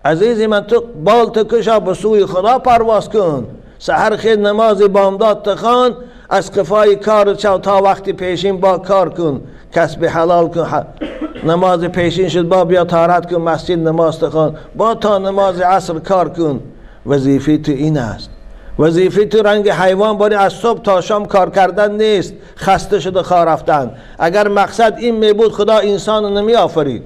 عزیزی من، تو بال تکشا به سوی خدا پرواز کن. سحر خیز نماز بامداد تخوان، از قفای کار چو تا وقتی پیشین با کار کن، کسب حلال کن. نماز پیشین شد با بیا طهارت کن، مسجد نماز تخوان، با تا نماز عصر کار کن. وظیفه تو این است. وظیفه تو رنگ حیوان باری از صبح تا شام کار کردن نیست، خسته شده خواه رفتن. اگر مقصد این می بود خدا انسان نمی آفرید.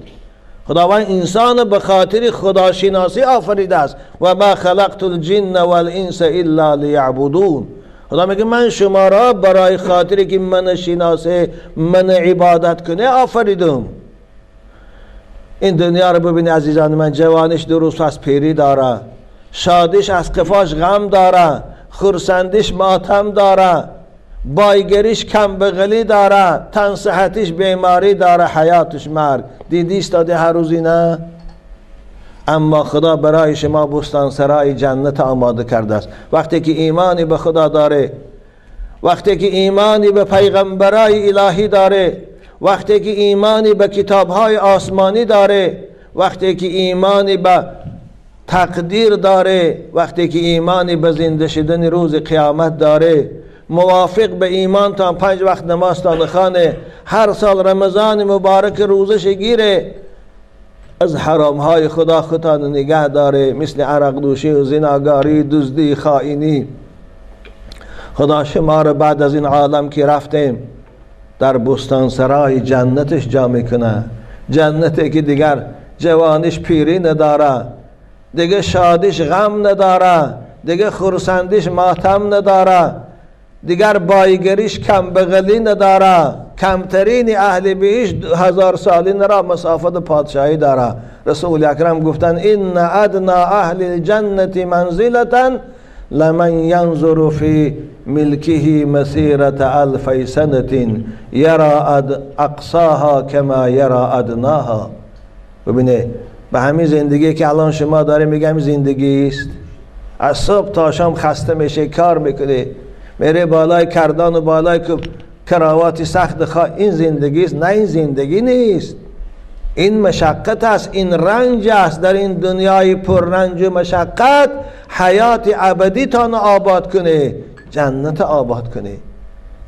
خداوند انسان به خاطر خداشناسی آفریده است. و ما خلقت الجن والانس الا لیعبدون. خدا میگه من شما را برای خاطری که من شناسه، من عبادت کنه آفریدم. این دنیا رو ببینی عزیزان من، جوانش درست از پیری داره، شادیش از قفاش غم داره، خرسندیش ماتم داره، بایگریش کم بغلی داره، تن صحتیش بیماری داره، حیاتش مرگ. دیدی استاده هر روزی نه؟ اما خدا برای شما بستان سرای جنت آماده کرده است. وقتی که ایمانی به خدا داره، وقتی که ایمانی به پیغمبرای الهی داره، وقتی که ایمانی به کتابهای آسمانی داره، وقتی که ایمانی به تقدیر داره، وقتی که ایمانی به زنده شدن روز قیامت داره، موافق به ایمان تا 5 وقت نماز تان خانه، هر سال رمضان مبارک روزش گیره، از حرام های خدا خودتان نگه داره، مثل عرق دوشی و زناگاری، دزدی، خائنی. خدا شما رو بعد از این عالم که رفتیم در بستان سرای جنتش جا میکنه. جنتی که دیگر جوانش پیری نداره، دیگه شادیش غم نداره، دیگه خرسندیش ماتم نداره، دیگر بایگریش کم بغلی نداره. کمترین اهل بهشت 1000 سالی را مسافت پادشاهی داره. رسول اکرم گفتن ان ادنا اهل الجنة منزلة لمن ینظر فی ملکه مسیرة الف سنة یرا اقصاها کما یرا ادناها. ببینه به همین زندگی که الان شما داره میگم زندگی است. از صبح تا شام خسته میشه، کار میکنه، میره بالای کردان و بالای کراوات سخت خواه. این زندگی است؟ نه، این زندگی نیست. این مشقت است، این رنج است. در این دنیای پر رنج و مشقت حیات ابدی تان آباد کنه، جنت آباد کنه.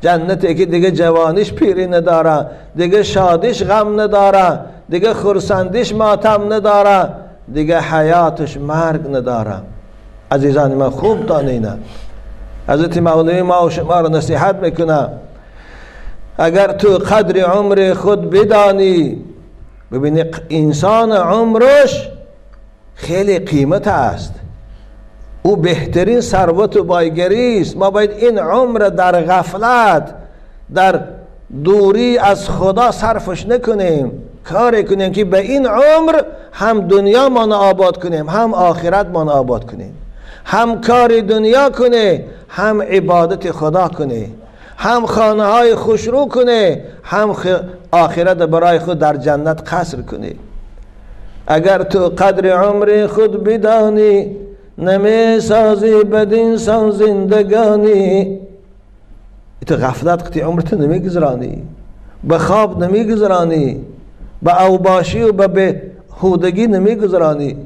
جنتی که دیگه جوانیش پیری نداره، دیگه شادیش غم نداره، دیگه خرسندیش ماتم نداره، دیگه حیاتش مرگ نداره. عزیزان من خوب دانینه. حضرت مولوی ما و شما رو نصیحت میکنه، اگر تو قدر عمر خود بدانی. ببینی انسان عمرش خیلی قیمت است، او بهترین ثروت و بایگری است. ما باید این عمر در غفلت، در دوری از خدا صرفش نکنیم. کاری کنیم که به این عمر هم دنیا مان آباد کنیم، هم آخرت مان آباد کنیم، هم کار دنیا کنه، هم عبادت خدا کنه، هم خانه های خوشرو کنه، هم آخرت برای خود در جنت قصر کنه. اگر تو قدر عمر خود بدانی، نمی سازی بدین سان زندگانی. تو غفلت قطعی عمرت نمی گذرانی، به خواب نمی گذرانی، به اوباشی و به بیهودگی نمی گذرانی.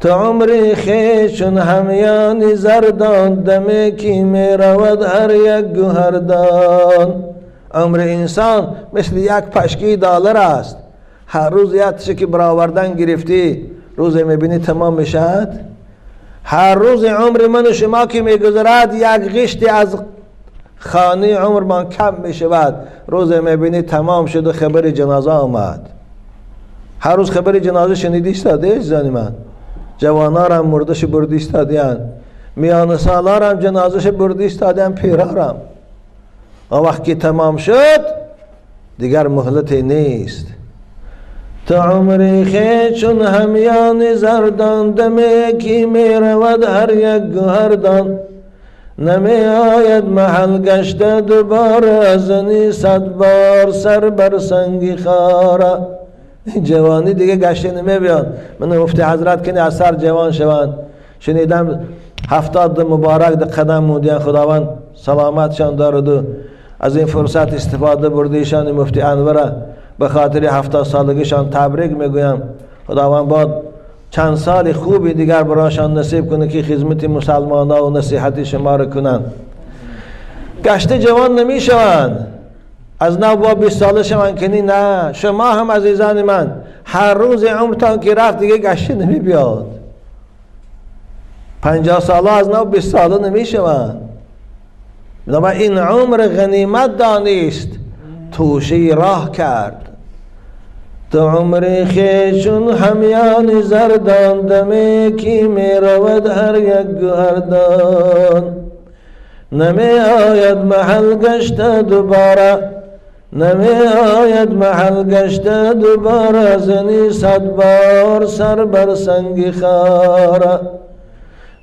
تو عمر خویش همیان زردان، دم کی می رود هر یک گوهردان. عمر انسان مثل یک پشکی دلار است. هر روز یک تشه که برآوردن گرفتی، روز میبینی تمام میشد. هر روز عمر من و شما که میگذرد یک غشتی از خانه عمر من کم میشود. روز میبینی تمام شد و خبر جنازه آمد. هر روز خبر جنازه شنیدی ایستاده عزیزان من. جوانارم مردش بردی ایستادیان، میان سالارم جنازش بردی ایستادیان، پیرارم. آن وقت که تمام شد دیگر مهلت نیست. تا عمر خویش همیان زردان، دم کی می رود هر یک گوهردان. نمی آید محل گشته دوباره، زنی 100 بار سر بر سنگ خاره. جوانی دیگه گشته نمی بیان. من مفتی حضرت کنی از سر جوان شوند. شنیدم 70 مبارک ده قدم مودیان، خداوند سلامتشان دارد و از این فرصت استفاده برده ایشان مفتی انوره به خاطر 70 سالگیشان تبریک میگویم. خداوند باد چند سال خوبی دیگر برایشان نصیب کنه که خدمت مسلمان ها و نصیحت شما رو کنند. گشته جوان نمی شوند، از نو با 20 ساله شوند کنی نه. شما هم عزیزان من هر روز عمرتان که رفت دیگه گشته نمی بیاد. 50 ساله از نو 20 ساله نمی شوند. این عمر غنیمت دانست، توشه راه کرد. تو عمر خیشون همیان زردان، دمی کی می رود هر یک گوهردان. نمی آید محل گشته دوباره، نمی آید محل گشته دوباره، زنی 100 بار سر بر سنگ خاره.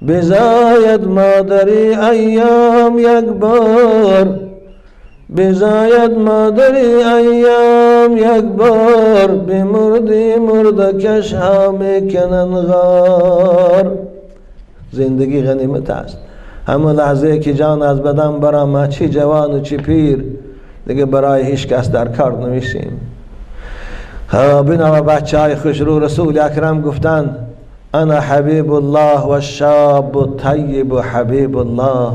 بزاید مادری ایام یک بار، بزاید مادری ایام یک بار، بمردی مرد کش ها میکنن غار. زندگی غنیمت است. همون لحظه که جان از بدن برآمد، چی جوان و چی پیر، دیگه برای هیچ کس در کار نمیشیم. بنا بچه های خوشرو رسول اکرم گفتن انا حبیب الله و الشاب الطیب حبیب الله.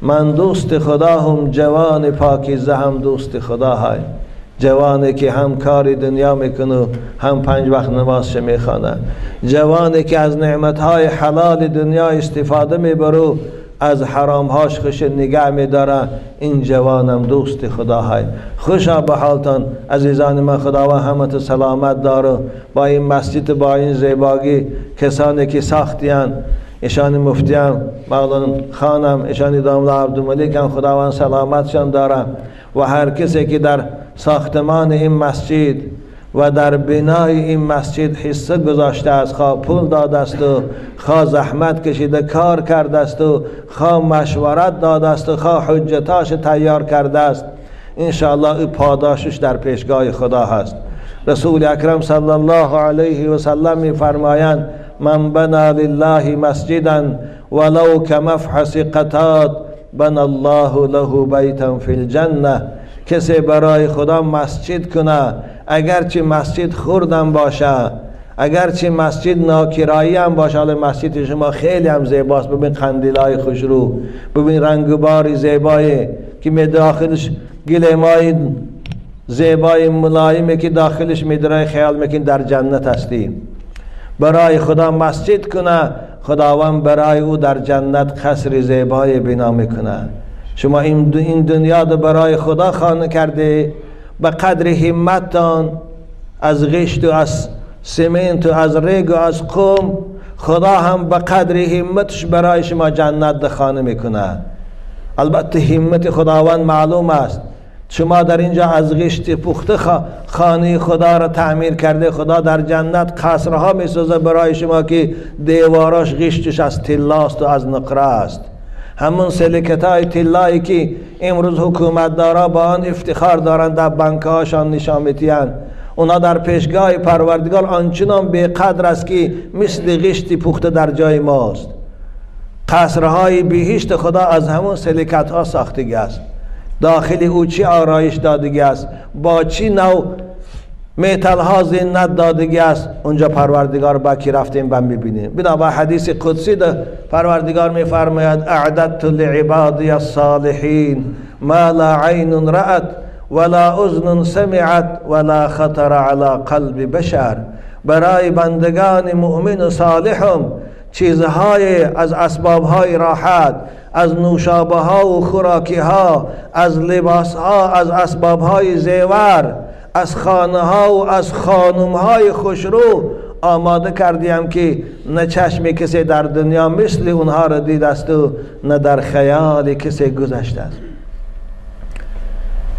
من دوست خدا هم، جوان پاکیزه هم دوست خدا های. جوانی که هم کار دنیا میکنه، هم 5 وقت نمازش میخوانه. جوانی که از نعمتهای حلال دنیا استفاده میبره، از حرامهاش خوش نگه میداره، این جوانم دوست خدا های. خوشا به حالتان عزیزان من، خداوند همت سلامت داره. با این مسجد، با این زیبایی کسانی که ساختیان، ایشان مفتیان، مولانا خانم، ایشان داملا عبدالملک هم خداوند سلامتشان داره. و هر کسی که در ساختمان این مسجد و در بنای این مسجد حصه گذاشته است، خواه پول داده است و خواه زحمت کشیده کار کرده است و خواه مشورت داده است و خواه حجتاش تیار کرده است، انشاءالله او پاداشش در پیشگاه خدا هست. رسول اکرم صلی الله علیه و سلم می فرمایند من بنا لله مسجدا ولو کمفحص قطات بنا الله له بیتا فی الجنه. کسی برای خدا مسجد کنه، اگرچه مسجد خوردم باشه، اگرچه مسجد ناکرایی هم باشه. حالا مسجد شما خیلی هم زیباست، ببین قندیلای خوشرو، ببین رنگ و باری زیبایی که می داخلش گلیمای زیبای ملایمی که داخلش میدرای، خیال میکن در جنت هستی. برای خدا مسجد کنه، خداوند برای او در جنت قصر زیبای بنا میکنه. شما این دنیا رو برای خدا خانه کرده، به قدر همتتان از غشت و از سمنت و از ریگ و از قوم، خدا هم به قدر همتش برای شما جنت خانه میکنه. البته همت خداوند معلوم است. شما در اینجا از غشت پخته خانه خدا را تعمیر کرده، خدا در جنت قصرها میسازه برای شما که دیواراش غشتش از طلاست و از نقره است. همون سلکتای طلایی که امروز حکومت دارا با آن افتخار دارند، در بانکهاشان نشان میدهند، اونا در پیشگاه پروردگار آنچنان بیقدر است که مثل غشت پخته در جای ماست. قصرهای بهشت خدا از همون سلکت ها ساختگی است. داخل او چی آرایش دادگی است، با چی نوع میتل ها زینت دادگی است، اونجا پروردگار با کی رفتیم با میبینیم. بنابر حدیث قدسی ده پروردگار میفرماید اعددت لعبادی الصالحین ما لا عین رأت ولا اذن سمعت ولا خطر على قلب بشر. برای بندگان مؤمن و صالحم چیزهای از اسبابهای راحت، از نوشابه ها و خوراکی ها، از لباس ها، از اسباب های زیور، از خانه ها و از خانم های خوشرو آماده کردیم که نه چشم کسی در دنیا مثل اونها را دید است و نه در خیال کسی گذشته است.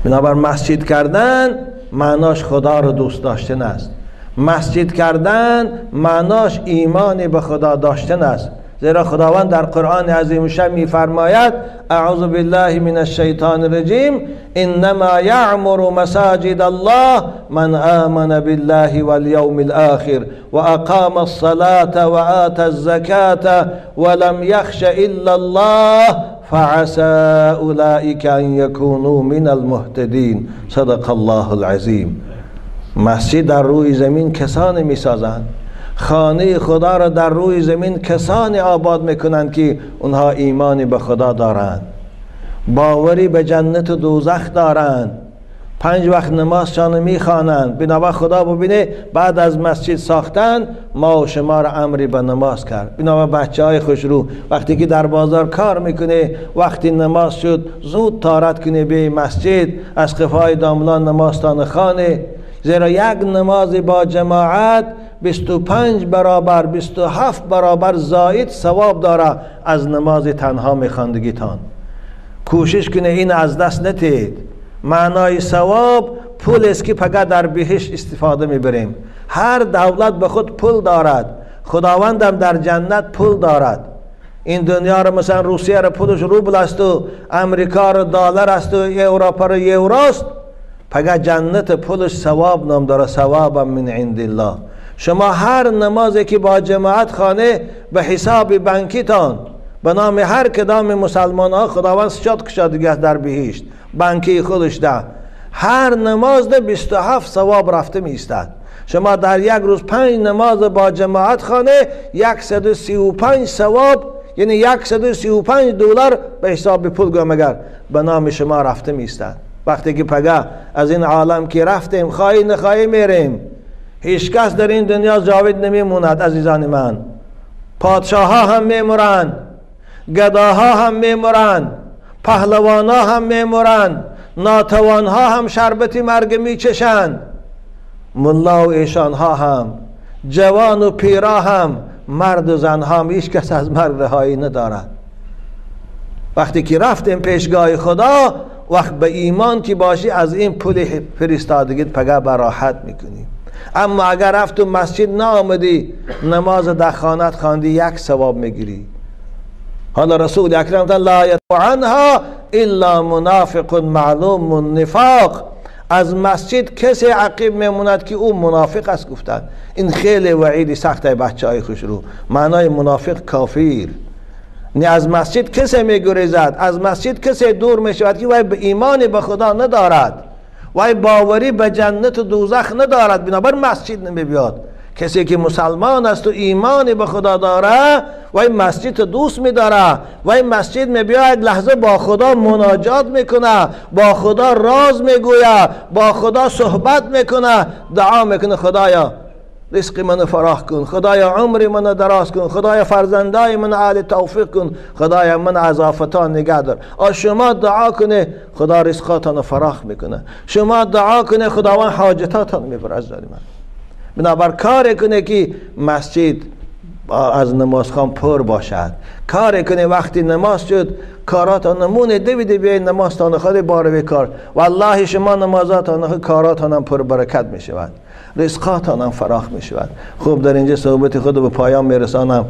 بنابر مسجد کردن معناش خدا را دوست داشتن است. مسجد کردن معناش ایمان به خدا داشتن است. زیرا خداوند در قرآن عظیم الشان می‌فرماید اعوذ بالله من الشیطان الرجیم انما یعمر مساجد الله من آمن بالله والیوم الاخر واقام الصلاة وآتى الزکاة ولم یخش الا الله فعسى اولئک ان یکونوا من المهتدین. صدق الله العظیم. مسجد در روی زمین کسانی میسازند، خانه خدا را در روی زمین کسانی آباد میکنند که اونها ایمانی به خدا دارند، باوری به جنت و دوزخ دارند، 5 وقت نمازشان میخوانند. بنابر خدا ببینه بعد از مسجد ساختن ما و شما را امری به نماز کرد. بنابر بچه های خوشرو وقتی که در بازار کار میکنه، وقتی نماز شد زود تارت کنه به مسجد، از قفای داملان نمازتان خانه. زیرا یک نماز با جماعت 25 برابر 27 برابر زائد ثواب داره از نماز تنها میخواندگیتان. کوشش کنه این از دست نتید. معنای ثواب پول است که فقط در بهشت استفاده میبریم. هر دولت به خود پول دارد، خداوندم در جنت پول دارد. این دنیا رو مثلا روسیه رو پولش روبل است و امریکا رو دلار است و اروپا رو یورو است. فقط جنت پولش ثواب نام داره، ثواب من عند الله. شما هر نمازی که با جماعت خانه به حساب بانکیتان به نام هر کدام مسلمان ها خداوند سجاد کشاد در بهشت بانکی خودش ده، هر نماز ده 27 ثواب رفته می ایستد. شما در یک روز 5 نماز با جماعت خانه 135 ثواب، یعنی 135 دلار به حساب پول گویم اگر به نام شما رفته می ایستد. وقتی که پگه از این عالم که رفتیم، خواهی نخواهی میریم، هیچ کس در این دنیا جاوید نمیموند عزیزان من. پادشاه ها هم میمورند، گداها هم میمورند، پهلوان ها هم میمورند، ناتوان ها هم شربت مرگ میچشند، ملا و ایشان ها هم، جوان و پیرا هم، مرد و زن هم، هیچ کس از مرگ رهایی ندارد. وقتی که رفتیم پیشگاه خدا، وقت به ایمان که باشی از این پول فرستادگیت پگه براحت میکنی. اما اگر رفت تو مسجد نآمدی، نماز در خانت خواندی، یک ثواب میگیری. حالا رسول اکرم لا عنها الا منافق معلوم النفاق. از مسجد کسی عقیب میموند که او منافق است گفتند. این خیلی وعید سخت بچه های خوش رو. معنای منافق کافر. نه از مسجد کسی میگریزد، از مسجد کسی دور میشود که وای به ایمان به خدا ندارد، وای باوری به جنت و دوزخ ندارد، بنابر مسجد نمیبیاد. کسی که مسلمان است و ایمان به خدا داره، وای مسجد دوست میداره، وای مسجد میبیاد لحظه با خدا مناجات میکنه، با خدا راز میگوید، با خدا صحبت میکنه، دعا میکنه خدایا رزق منو فراخ کن، خدایا عمر منو دراز کن، خدایا فرزندای من اهل توفیق کن، خدایا من از آفتان نگه دار. شما دعا کنه خدا رزقاتان فراخ میکنه، شما دعا کنه خداوند حاجتاتان میبره. از من بنابر کار کنه که مسجد از نمازخوان پر باشد، کار کنه وقتی نماز شد کاراتان نمونه دویده بیاید نمازتان خود باره کار، والله شما نمازاتان خود کاراتان هم پر برکت میشود، رزقاتان هم فراخ میشود. خوب در اینجا صحبت خود به پایان میرسانم.